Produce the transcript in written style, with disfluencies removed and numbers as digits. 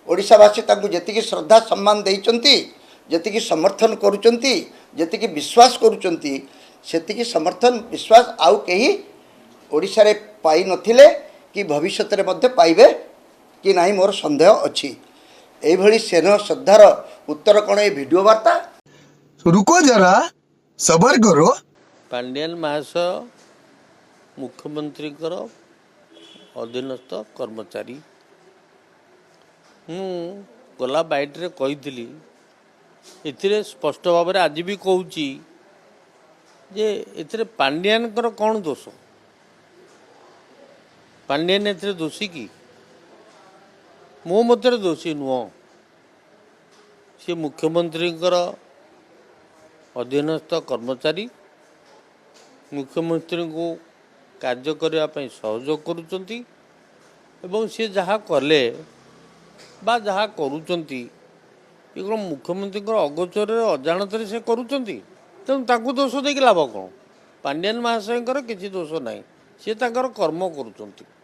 ଓଡ଼ିଶାବାସୀ ତାଙ୍କୁ ଯେତିକି ଶ୍ରଦ୍ଧା ସମ୍ମାନ ଦେଇଛନ୍ତି, ଯେତିକି ସମର୍ଥନ କରୁଛନ୍ତି, ଯେତିକି ବିଶ୍ୱାସ କରୁଛନ୍ତି, ସେତିକି ସମର୍ଥନ ବିଶ୍ୱାସ ଆଉ କେହି ଓଡ଼ିଶାରେ ପାଇନଥିଲେ କି ଭବିଷ୍ୟତରେ ମଧ୍ୟ ପାଇବେ କି ନାହିଁ ମୋର ସନ୍ଦେହ ଅଛି। ଏଇଭଳି ସ୍ନେହ ଶ୍ରଦ୍ଧାର ଉତ୍ତର କ'ଣ ଏ ଭିଡ଼ିଓ ବାର୍ତ୍ତା? रुको जरा, सबर करो। ପାଣ୍ଡିଆନ ମହାଶୟ ମୁଖ୍ୟମନ୍ତ୍ରୀଙ୍କର ଅଧୀନସ୍ଥ କର୍ମଚାରୀ। ମୁଁ ଗଲା ବାଇଟ୍ରେ କହିଥିଲି, ଏଥିରେ ସ୍ପଷ୍ଟ ଭାବରେ ଆଜି ବି କହୁଛି ଯେ ଏଥିରେ ପାଣ୍ଡିଆନଙ୍କର କ'ଣ ଦୋଷ? ପାଣ୍ଡିଆନ ଏଥିରେ ଦୋଷୀ କି? ମୋ ମତରେ ଦୋଷୀ ନୁହଁ। ସେ ମୁଖ୍ୟମନ୍ତ୍ରୀଙ୍କର ଅଧୀନସ୍ଥ କର୍ମଚାରୀ, ମୁଖ୍ୟମନ୍ତ୍ରୀଙ୍କୁ କାର୍ଯ୍ୟ କରିବା ପାଇଁ ସହଯୋଗ କରୁଛନ୍ତି ଏବଂ ସିଏ ଯାହା କଲେ ବା ଯାହା କରୁଛନ୍ତି, ଏ କ'ଣ ମୁଖ୍ୟମନ୍ତ୍ରୀଙ୍କର ଅଗୋଚରରେ ଅଜାଣତରେ ସେ କରୁଛନ୍ତି? ତେଣୁ ତାଙ୍କୁ ଦୋଷ ଦେଇକି ଲାଭ କ'ଣ? ପାଣ୍ଡିଆନ ମହାଶୟଙ୍କର କିଛି ଦୋଷ ନାହିଁ, ସିଏ ତାଙ୍କର କର୍ମ କରୁଛନ୍ତି।